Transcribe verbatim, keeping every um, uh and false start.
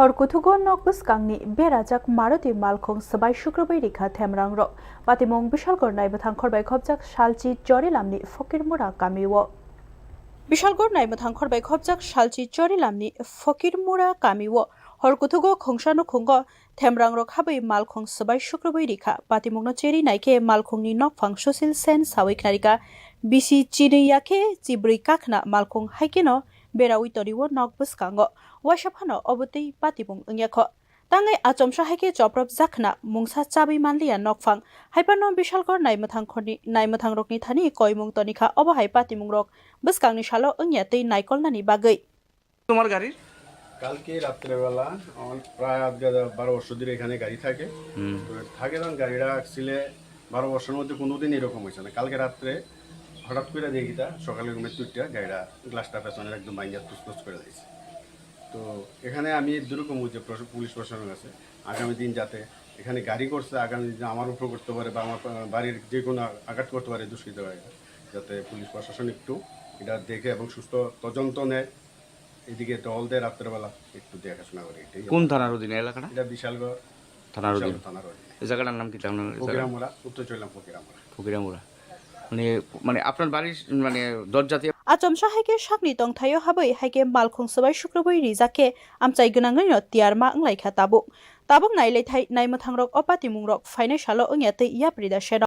Hor kuthugo nok bwskangni berajak Maruti malkhung swbai sukrubwi rikha themrangrok. Patimung Bishalgor naimwthang khorbai khopjak Salchi Chorilamni Fokirmura kamio. Bishalgor naimwthang khorbai khopjak Salchi Chorilamni Fokirmura kamio hor kuthugo khungsa nukhungo themrangrok habwi malkhung swbai sukrubwi rikha. Patimungno cheri naikhe malkhungni nokphang Sushil Sen sawi khnarikha, bisi chini yakhe chibrwi kakhna malkhung haikeno berawi torio nok bwskango. Waisa phano obo tei patimung wngya kho. Tangwi achomsa hai khe choprop jakhna mungsa chabwi manliya nokphang. Haiphano Bishalgor naimwthang khorni naimwthangrokni thani koimung tonikha, obo hai patimungrok bwskangni salo wngya tei naikolnani bagwi. তোমার গাড়ির? কালকে রাত্রেবেলা আমার প্রায় আজকে বারো বছর ধরে এখানে গাড়ি থাকে। হুম। তো থাকে যখন গাড়িটা অ্যাকচুয়ালি বারো বছরের মধ্যে কোনোদিন এরকম হয়েছে না। কালকে রাত্রে হঠাৎ করে দেখি তা সকালে ঘুমের তুইটা গাড়িটা গ্লাসটা পেছনের একদম ভাঙিয়া তুসতুস করে দিয়েছে। তো এখানে আমি এর দূরে কমবো যে প্রশ-, পুলিশ প্রশাসনের কাছে আগামী দিন যাতে এখানে গাড়ি করছে, আগামী দিনে আমার উপর করতে পারে বা আমার পা-, বাড়ির যে কোনো আ-, আঘাত করতে পারে দুষ্কৃতকারীরা, যাতে পুলিশ প্রশাসন একটু এটা দেখে এবং সুস্থ তদন্ত নেয়, এদিকে টহল দেয় রাত্রেবেলা, একটু দেখাশোনা করে, এটাই কোন আমার। থানার অধীনে এলাকাটা? এটা বিশালগড়, থানার বিশালগড় অধীনে। থানার অধীনে। এই জায়গাটার নাম কি জানলেন? এই জায়গা? ফকিরামুড়া, উত্তর চৈলাম ফকিরামুড়া। ফকিরামুড়া। মানে, মানে আপনার বাড়ির মানে দরজাতে Achomsa hai khe sakni tongthaio habwi hai khe malkhung swbai sukrubwi rijak khe amchai gwnangwino tiyarma wnglaikha tabuk. Tabuk nailaithai naimwthangrok o patimungrok phainai salo wngya tei yapri da seno.